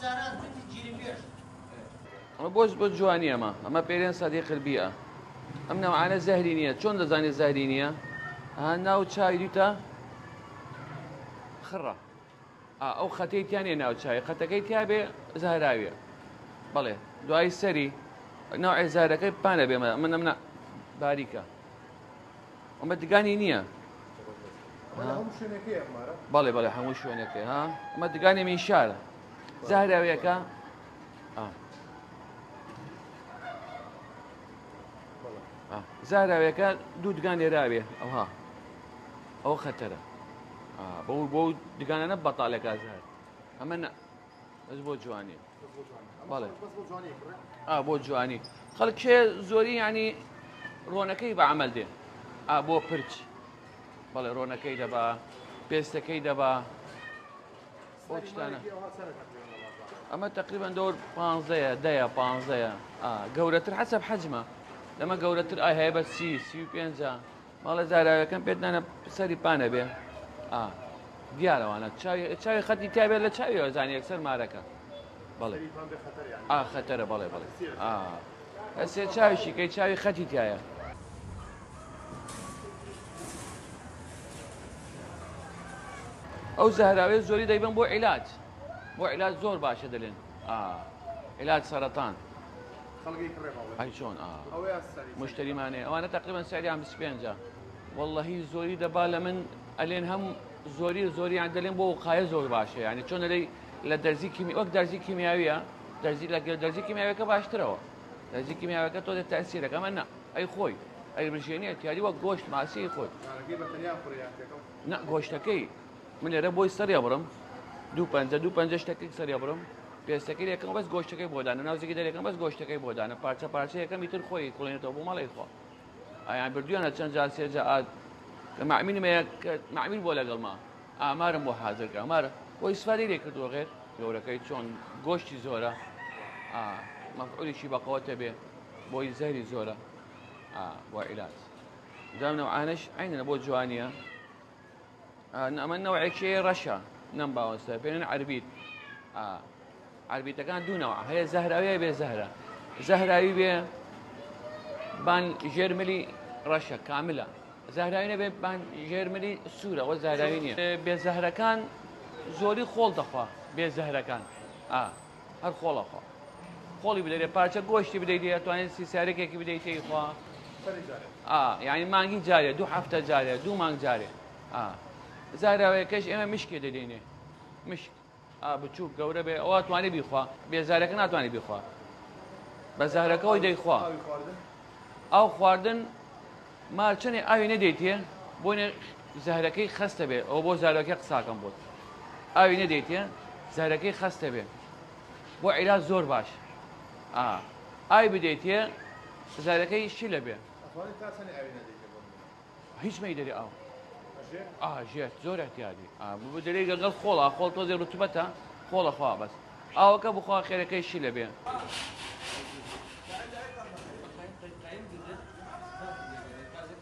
جاران جوتی گیرمێش. ئەمە بۆ بۆ جوانی ئەمە ئەمە پێرێن صدیق البیئە ئەم نەوعانە زەهری نییە چۆن دەزانێت زەهری نییە ها ناو چاوی دیتە خڕە ئەو خەتەی تیا نیە ناو چاوی خەتەکەی تیا بێ زەهراویە بەڵێ دوای سەری ناوعێ زارەکەی پانە بێ من ئەمە باریکە ئەمە دگانی نییە بەڵێ بەڵێ هەموو شوێنەکەی ها ئەمە دگانی میشارە زەهراویەکە زەهراویەکە دوو دگان لێراوێ ئەوها ئەو خەتەرە بۆ بۆ دگانانە بەتاڵێکا زەهر ئەمە نە بەس بۆ جوانی بەڵێ ئا بۆ جوانی خەڵک کێ زۆری ینی ڕۆنەکەی بە عمل دێ ئا بۆ پرچ بەڵێ ڕۆنەکەی دەبا پێستەکەی دەبا بۆ شتانە ئەمە تقریبا دەور پانزەیە دەیە پانزەیە گەورەتر حەسەب حەجمە لەمە گەورەتر ئای هەیە بە سی سی و پێنجە ماڵە زاراوەکەم پێت نانە سەری پانە بێ ئا دیارەوانە چاوی چاوی خەتی تابێت لە چاویەوە زانی یەکسەر مارەکە بەڵێ ئا خەتەرە بەڵێ بەڵێ ئا ئەسێ چاویشی کەی چاوی خەتی تایە. ئەو زەهراویە زۆری دەیبەن بۆ عیلاج بۆ عیلاج زۆر باشە دەلێن ئا عیلاج سەرەتان ئەی چۆن ئا مشتریمانێ ئەوانە تقریبا سعریان 25 واللهی زۆری دەبا لە من ئەلێن هەم زۆری زۆریان دەلێن بۆ وقایە زۆر باشە یعنی چۆن دەلێ لە دەرزی کیمی وەک دەرزی کیمیاویە دەرزی لە دەرزی کیمیاویەکە باشترەوە دەرزی کیمیاوەکە تۆ تەسیرەکە ئەمە نا ئەی خۆی ئەی بژێنیە تیاری وەک گۆشت ماسی خۆی نا گۆشتەکەی من لێرە بۆی سەریا بڕم دوو پەنجە دوو پەنجە شتەکەی سەریا بڕم پێستەکەی یەکەم بەس گۆشتەکەی بۆ دانە ناوزێکی دەرەکەم بەس گۆشتەکەی بۆ دانە پارچە پارچە یەکەم ئیتر خۆی کوڵێنێتەوە بۆ ماڵی خۆ ئایان بردویانە چەند جار سێ جار ئا کە مەعمینم هەیە کە مەعمین بۆ لەگەڵما ئامارم بۆ حازر کە ئامار بۆ ئیسفادەی لێ کردووە غێر گەورەکەی چۆن گۆشتی زۆرە ئا مەفعولیشی بەقەوەتە بێ بۆی زەهری زۆرە ئا بۆ عیلاج جام نەوعانەش عینە بۆ جوانیە ئەمە نەوعێکی ڕەشە نەم باوەستە پێێن عربیت عربیتەکان دوو نەوە هەیە زەهراویە بێ زەهرە زەهراوی بێ بان ژێرملی ڕەشە کاملە زەهراوی نەبێ بان ژێرملی سوورە وە زەهراوی نییە بێ زەهرەکان زۆری خۆڵ دەخوا بێ زەهرەکان هەر خۆڵەخوا خۆڵی بدەێ پارچە گۆشتی بدەیت ئەتوانێت سیسارێکێکی بدەیت خوا یعنی مانگی جارێ دوو هەفتە جارێ دوو مانگ جارێ زاراوەیەکەش ئێمە مشکێ دەدەینێ مشک ئا بچووک گەورە بێ ئەوە توانێ بیخوا بێزارەکە ناتوانێ بیخوا بە زارەکەەوەی دەیخوا ئاو خواردن مار چەنێ ئاوی نەدەیتێ بۆنێ زەهرەکەی خەستە بێ ئەوە بۆ زارەکەی قساکەم بۆت ئاوی نەدەیتێ زارەکەی خەستە بێ بۆ عیلاج زۆر باش ئا ئاوی بدەیتێ زارەکەی شلە بێ هیچ مەیدەری ئاو ئا ژێر زۆر احتیادی ئا بدەری لەگەڵ خۆڵا خۆڵ تۆزێ ڕتوبەتە خۆڵە خوا بەس ئاوەکە بخوا خێرەکەی شلە بێ.